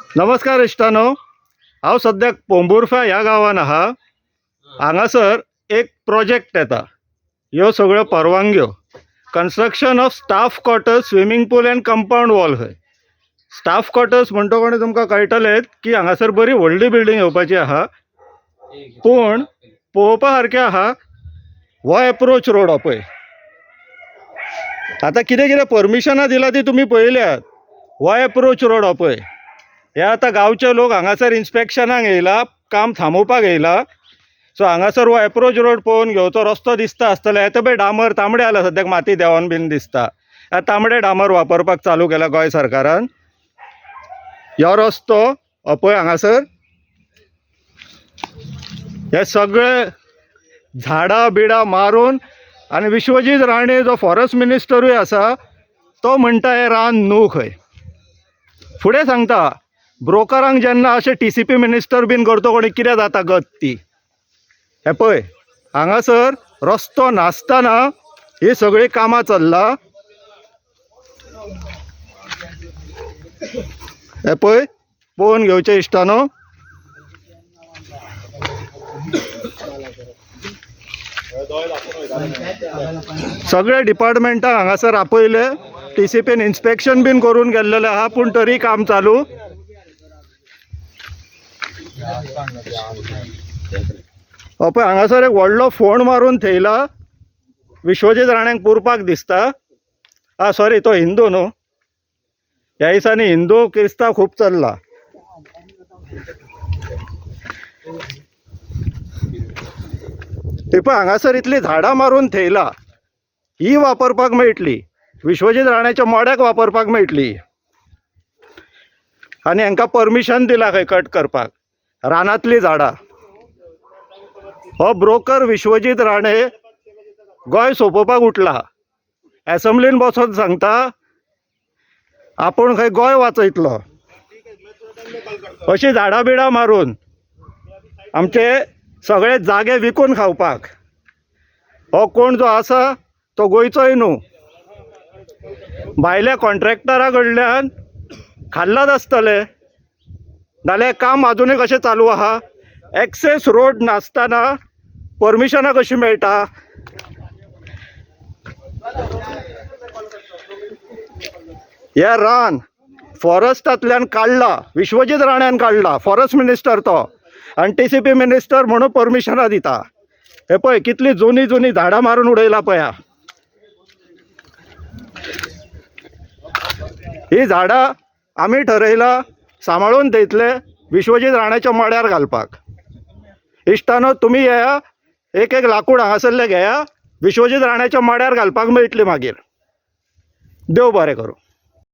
नमस्कार इश्टानो, हांव सद्याक पोंबुर्फा ह्या गांवान आहा. हांगासर एक प्रोजेक्ट येता. ह्यो सगळ्यो परवानग्यो construction of staff quarters, swimming pool and compound wall. खंय स्टाफ क्वॉर्टर्स म्हणटकच तुमकां कळटलेंच की हांगासर बरी व्हडली बिल्डींग येवपाची आहा. पूण पळोवपा सारकें आहा हो एप्रोच रोड. हो पळय, आतां कितें कितें परमिशनां दिलां ती तुमी पळयल्यात. हो एप्रोच रोड हो पळय, हे आतां गांवचे लोक हांगासर इन्स्पेक्शनाक येयला, काम थांबोवपाक येयला. सो हांगासर हो एप्रोच रोड पळोवन घेवचो. रस्तो दिसता आसतले. आतां पळय डांबर तांबडे आला, सद्याक माती देंवोन बीन दिसता. आतां तांबडे डांबर वापरपाक चालू केला गोंय सरकारान. ह्यो रस्तो हो पळय, हांगासर हे सगळे झाडां बिडां मारून. आनी विश्वजीत राणे जो फॉरेस्ट मिनिस्टरूय आसा, तो म्हणटा हें रान न्हू खंय. फुडें सांगता ब्रोकरांक जेन्ना अशें टीसीपी मिनिस्टर बीन करता कोणी, कितें जाता गत ती. हें पळय, हांगासर रस्तो नासतना ही सगळीं कामां चल्लां. हें पळय, पळोवन घेवचें इश्टानो. सगळे डिपार्टमेंटाक हांगासर आपयले, टीसीपीन इन्स्पेक्शन बीन करून गेल्लेलें आहा, पूण तरी काम चालू. हो पळय, हांगासर एक व्हडलो फोण मारून थेयला. विश्वजीत राण्यांक पुरपाक दिसता. आ सॉरी, तो हिंदू न्हू. ह्या दिसांनी हिंदू क्रिस्तांव खूब चल्ला. ती पळय, हांगासर इतलीं झाडां मारून थेयला. ही वापरपाक मेळटली, विश्वजीत राण्याच्या मोड्याक वापरपाक मेळटली. आनी हांकां परमिशन दिलां खंय कट करपाक रानांतलीं झाडां. हो ब्रोकर विश्वजीत राणे गोंय सोंपोवपाक उठला. एसेंब्लीन बसोन सांगता आपूण खंय गोंय वाचयतलो. अशीं झाडां बिडां मारून आमचे सगळे जागे विकून खावपाक. हो कोण जो आसा तो गोंयचोय न्हू, भायल्या कॉन्ट्रॅक्टरा कडल्यान खाल्लात आसतले. नाल्यार काम आजुनूय कशें चालू आहा? एक्सेस रोड नासतना परमिशनां कशीं मेळटा? हे रान फॉरेस्टांतल्यान काडला, विश्वजीत राण्यान काडला, फॉरेस्ट मिनिस्टर तो, आनी टीसीपी मिनिस्टर म्हणून परमिशनां दिता. हे पळय, कितली जुनी जुनी झाडां मारून उडयला पळया. ही झाडां आमी ठरयला सांबाळून थेयतले विश्वजीत राण्याच्या मड्यार घालपाक. इश्टानो, तुमी येया, एक एक लाकूड हांगासरलें घेया, विश्वजीत राण्याच्या मड्यार घालपाक मेळटली मागीर. देव बरें करूं.